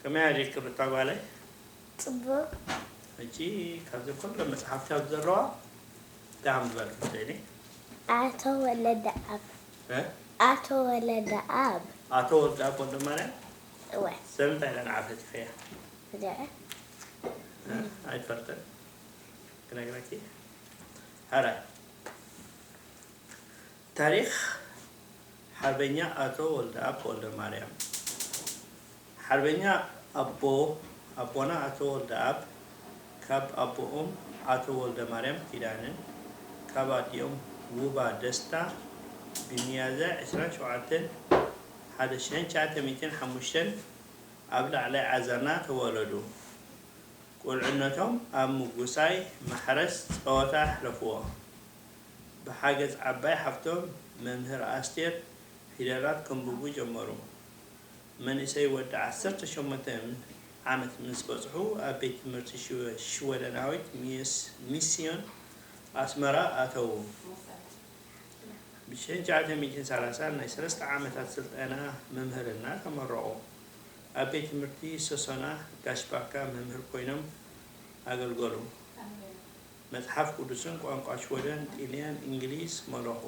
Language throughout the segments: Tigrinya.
ከመይ ኣሪኪ ሩታ ጓለይ? ጽቡቕ። ሕጂ ካብዚ ኩሎም መጽሓፍቲ ኣብ ዘለዋ እንታይ ከም ዝበልኪ ትደሊ? ኣቶ ወለደኣብ። እ? ኣቶ ወለደኣብ። ኣቶ ወልደኣብ ወልደማርያም? እወ። ስለምንታይ ኢላ ንዓ ፈቲኸያ? እንድዒ። እ? ኣይፈልጥን። ክነግረኪ። ሕራይ። ታሪኽ ሓርበኛ ኣቶ ወልደኣብ ወልደማርያም። ሓርበኛ ኣቦ ኣቦና ኣቶ ወልደኣብ ካብ ኣቦኦም ኣቶ ወልደማርያም ኪዳነን ካብ ኣዲኦም ውባ ደስታ ብሚያዝያ ዕስራን ሸውዓተን ሓደ ሺሕን ትሽዓተ ሚእትን ሓሙሽተን ኣብ ላዕላይ ዓዘርና ተወለዱ። ቁልዕነቶም ኣብ ምጉሳይ ማሕረስ ጸወታ ኣሕለፍዎ። ብሓገዝ ዓባይ ሓፍቶም መምህር ኣስቴር ፊደላት ከንብቡ ጀመሩ። መንእሰይ ወዲ ዓሰርተ ሸሞንተ ዓመት ምስ በጽሑ ኣብ ቤት ትምህርቲ ሽወ- ሽወደናዊት ሚስ- ሚስዮን ኣስመራ ኣተዉ። ብሽሕን ትሽዓተ ሚእትን ሰላሳን ናይ ሰለስተ ዓመታት ስልጠና መምህርና ተመረቑ። ኣብ ቤት ትምህርቲ ሶሶና ጋሽ ባካ መምህር ኮይኖም ኣገልገሉ። መጽሓፍ ቅዱስን ቋንቋ ሽወደን፣ ጢልያን፣ እንግሊዝ መለኹ።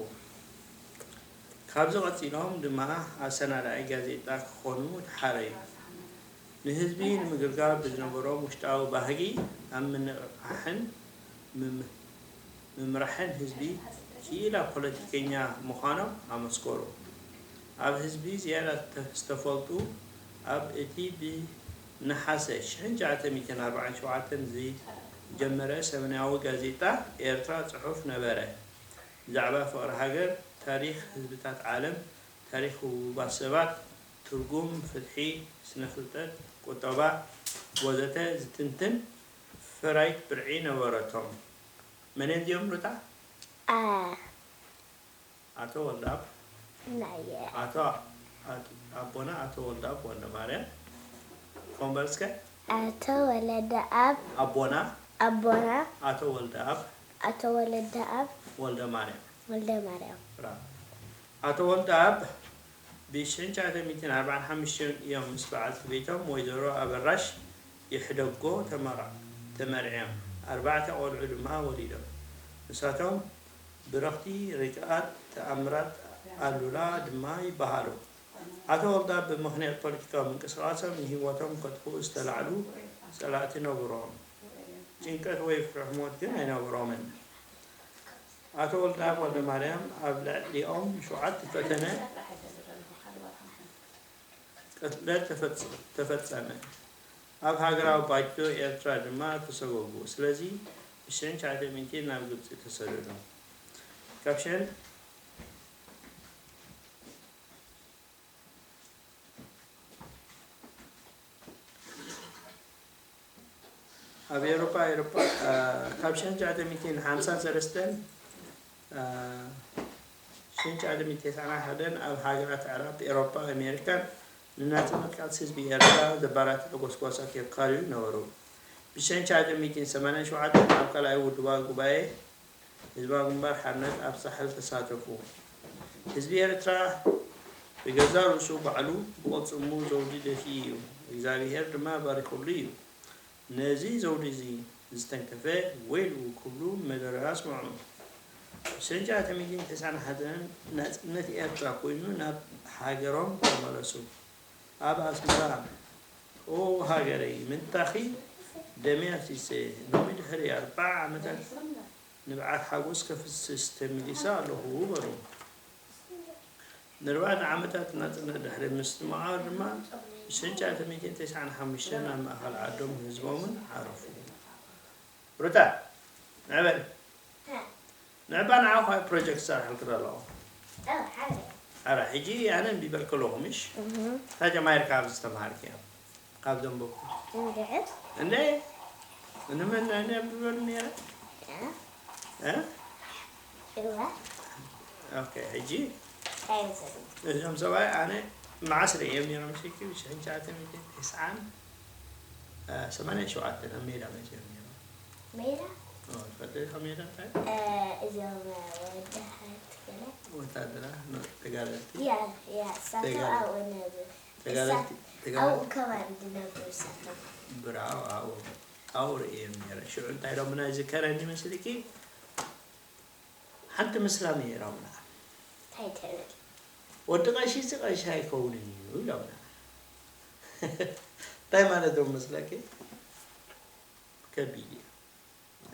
ካብዚ ቀጺሎም ድማ ኣሰናዳኢ ጋዜጣ ክኾኑ ተሓረዩ። ንህዝቢ ንምግልጋል ብዝነበሮም ውሽጣዊ ባህጊ ኣብ ምንቕቓሕን ምም- ምምራሕን ህዝቢ ክኢላ ፖለቲከኛ ምዃኖም ኣመስከሩ። ኣብ ህዝቢ ዝያዳ ዝተ- ዝተፈልጡ ኣብ እቲ ብነሓሰ ሽሕን ትሽዓተ ሚእትን ኣርባዓን ሸውዓተን ዝጀመረ ሰሙናዊ ጋዜጣ ኤርትራ ጽሑፍ ነበረ። ብዛዕባ ፍቕሪ ሃገር፣ ታሪኽ ህዝብታት ዓለም፣ ታሪኽ ህቡባት ሰባት፣ ትርጉም ፍትሒ፣ ስነ-ፍልጠት፣ ቁጠባ ወዘተ ዝትንትን ፈራይት ብርዒ ነበረቶም። መን እዮም እዚኦም ሩታ? ኣ- ኣቶ ወልደኣብ። ናይ ኣቶ ኣት- ኣቦና ኣቶ ወልደኣብ ወልደማርያም። ኮን በል እስከ። ኣቶ ወለደኣብ። ኣቦና ኣቦና ኣቶ ወልደኣብ ኣቶ ወለደኣብ ወልደማርያም። ወልደማርያም። ብራቮ። ኣቶ ወልደኣብ ብሽሕን ትሽዓተ ሚእትን ኣርባዓን ሓሙሽተን እዮም ምስ በዓልቲ ቤቶም ወይዘሮ ኣበራሽ ይሕደጎ ተመራ- ተመርዕዮም። ኣርባዕተ ቆልዑ ድማ ወሊዶም። ንሳቶም ብረኽቲ ርግኣት ተኣምራት ኣሉላ ድማ ይበሃሉ። ኣቶ ወልደኣብ ብምኽንያት ፖለቲካዊ ምንቅስቓሶም ንህይወቶም ከጥፍኡ ዝተላዕሉ ጸላእቲ ነበርዎም። ጭንቀት ወይ ፍርሒ ሞት ግን ኣይነበሮምን። ኣቶ ወልደኣብ ወልደማርያም ኣብ ልዕሊኦም ሸውዓተ ፈተነ ቅትለት ተፈጽ- ተፈጸመ። ኣብ ሃገራዊ ባይቶ ኤርትራ ድማ ተሰጎጉ። ስለዚ ብሽሕን ትሽዓተ ሚእትን ናብ ግብጺ ተሰደዱ። ካብ ሽሕን ኣብ ኤውሮጳ ኤውሮጳ ካብ ሽሕን ትሽዓተ ሚእትን ሓምሳን ሰለስተን ሽሕን ትሽዓተ ሚእትን ተስዓን ሓደን ኣብ ሃገራት ኣዕራብ ኤውሮጳ ኣሜሪካን ንናጽነት ቃልሲ ህዝቢ ኤርትራ ዘባራትዕ ጎስጓሳት የካይዱ ነበሩ። ብሽሕን ትሽዓተ ሚእትን ሰማንያን ሸውዓተን ኣብ ካልኣይ ውድባዊ ጉባኤ ህዝባዊ ግንባር ሓርነት ኣብ ሳሕል ተሳተፉ። ህዝቢ ኤርትራ ብገዛእ ርእሱ ባዕሉ ብቕልጽሙ ዘውዲ ደፊኡ እዩ፣ እግዚኣብሄር ድማ ባሪኹሉ እዩ። ነዚ ዘውዲ እዚ ዝተንከፈ ወይልኡ ክብሉ መደረ ኣስምዑ። ብሽሕን ትሽዓተ ሚእትን ተስዓን ሓደን ናጽነት ኤርትራ ኮይኑ ናብ ሃገሮም ተመለሱ። ኣብ ኣስመራ ኦ ሃገረይ ምንታኺ ደመይ ኣፍሲሰ ሎሚ ድሕሪ ኣርብዓ ዓመታት ንብዓት ሓጎስ ከፍስስ ተመሊሰ ኣለኹ በሉ። ንኣርባዕተ ዓመታት ናጽነት ድሕሪ ምስትምቓር ድማ ብሽሕን ትሽዓተ ሚእትን ተስዓን ሓሙሽተን ኣብ ማእከል ዓዶም ህዝቦምን ዓረፉ። ሩታ ንዕበል ንዕባ ንዓ ኳ ፕሮጀክት ሰርሐልክ ዘለኹ። ኣረ ሕጂ ኣነ እንቢ በልክ ኣለኹ ምሽ? እታ ጀማይርካ ኣብዚ ዝተምሃርክያ ካብ ዘንበብኩ እንድሕር እንደ እንመን ኣነ ብበሉ ነይረ። እ? እዋ ኦኬ፣ ሕጂ እንታይ እዮም ዝብሉ? እዞም ሰብኣይ ኣነ መዓስ ርእዮም ነይሮም? ሽኪ ብሽሕን ትሽዓተ ሚእትን ተስዓን ሰማንያን ሸውዓተን ኣብ ሜዳ መፅዮም ነይሮም። ሜዳ? ኦ፣ ትፈልጢ ዲኻ ሜዳ እንታይ? እ፣ እዞም ወታደራት ገለ? ወታደራት፣ ኖ፣ ተጋደልቲ። ያ፣ ያ፣ እሳቶም ተጋደልቲ። ኣብኡ ነብር። ተጋለልቲ እሳት ተጋለልቲ ኣብኡ ከባቢ ዝነብሩ እሳቶም ብራው ኣብኡ ኣብኡ ርእዮም ነይረ። ሽዑ እንታይ ኢሎም ናይ ዝከረኒ መስልኪ? ሓንቲ ምስላ ነይሮምና። እንታይ ትብል? ወዲ ቀሺ እዚ ቀሺ ኣይከውንን እዩ ኢሎምና። እንታይ ማለት እዮም መስለኪ? ከቢድ እዩ።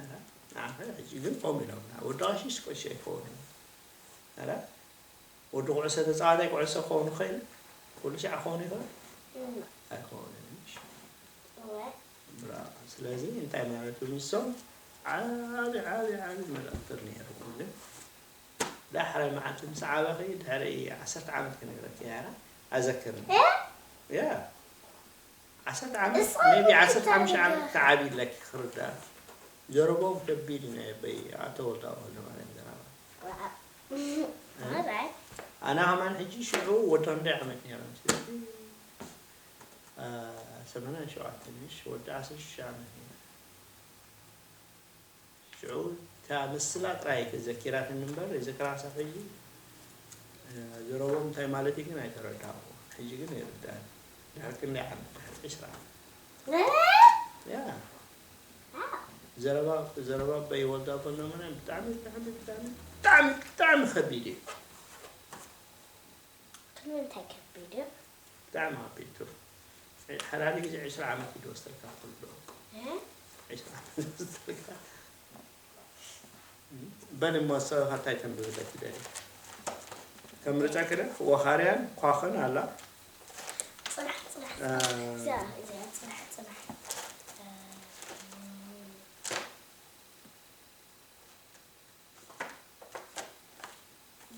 ኣረ፣ ንዓኸ ሕጂ ግን ከምኡ ኢሎምና። ወዲ ቀሺስ ቀሺ ኣይከውንን እዩ። ኣረ፣ ወዲ ኩዕሶ ተፃዋታይ ኩዕሶ ክኸውን ይኽእል? ኩሉ ሻዕ ክኸውን ይኽእል? ኣይከውንን እዩ። እወ ብራቮ። ስለዚ እንታይ ማለት እዩ? ንሶም ዓቢ ዓቢ ዓቢ መልእኽቲ ነይርዎም። ግን ዳሕራይ መዓልቲ ምስ ዓበኺ ድሕሪ ዓሰርተ ዓመት ክነግረኪ እያ። ኣዘክርኒ። ያ ዓሰርተ ዓመት እሱ maybe ዓመት ዓሰርተ ሓሙሽተ ዓመት ክዛረግ። ትዓቢ ኣለኪ ክርዳእ። ዘረቦም ከቢድ እዩ ናይ ኣቦይ ኣቶ ወልደኣብ ወልደማርያም ዘረባ። Alright. ኣነ ከማን ሕጂ ሽዑ ወዲ ክንደይ ዓመት ነይሮም? ስለዚ አ፣ ሰማንያን ሸውዓተን ምሽ ወዲ ዓሰርተ ሽዱሽተ ዓመት ነይረ። ሽዑ እታ ምስላ ጥራይ ተዘኪራትኒ እምበር፣ ዝክራ ክሳብ ሕጂ፣ እ፣ ዘረቦም እንታይ ማለት እዩ ግን ኣይተረዳእኩ። ሕጂ ግን ይርዳእኒ። ድሕሪ ክንደይ ዓመት? ድሕሪ ዕስራ ዓመት። ያ። ዘረባ፣ ዘረባ ኣቦይ ወልደኣብ ወልደማርያም ብጣዕሚ፣ ብጣዕሚ፣ ብጣዕሚ፣ ብጣዕሚ፣ ብጣዕሚ ከቢድ እዩ። ንምንታይ ከቢድ እዩ? ብጣዕሚ ከቢድ እዩ። ሓዳሪ ግዜ ዕስራ ዓመት እዩ ዝወስደልካ ትፈልጥ ዶ? እ? ዕስራ ዓመት ዝወስደልካ። በል እሞ ንስኻ እንታይ ተንብብለይ ትደሊ? ከም ምርጫ ክደ ወኻርያን ኳኽን ኣላ። ጽናሕ፣ ጽናሕ፣ እ፣ ጽናሕ። እዚኣ፣ እዚኣ፣ ጽናሕ፣ ጽናሕ። እ፣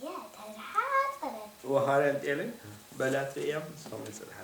ያ፣ ተዝሓጸረት። ወኻርያን ጤልን በላት ርእዮም ንስኹም ይጽናሕ።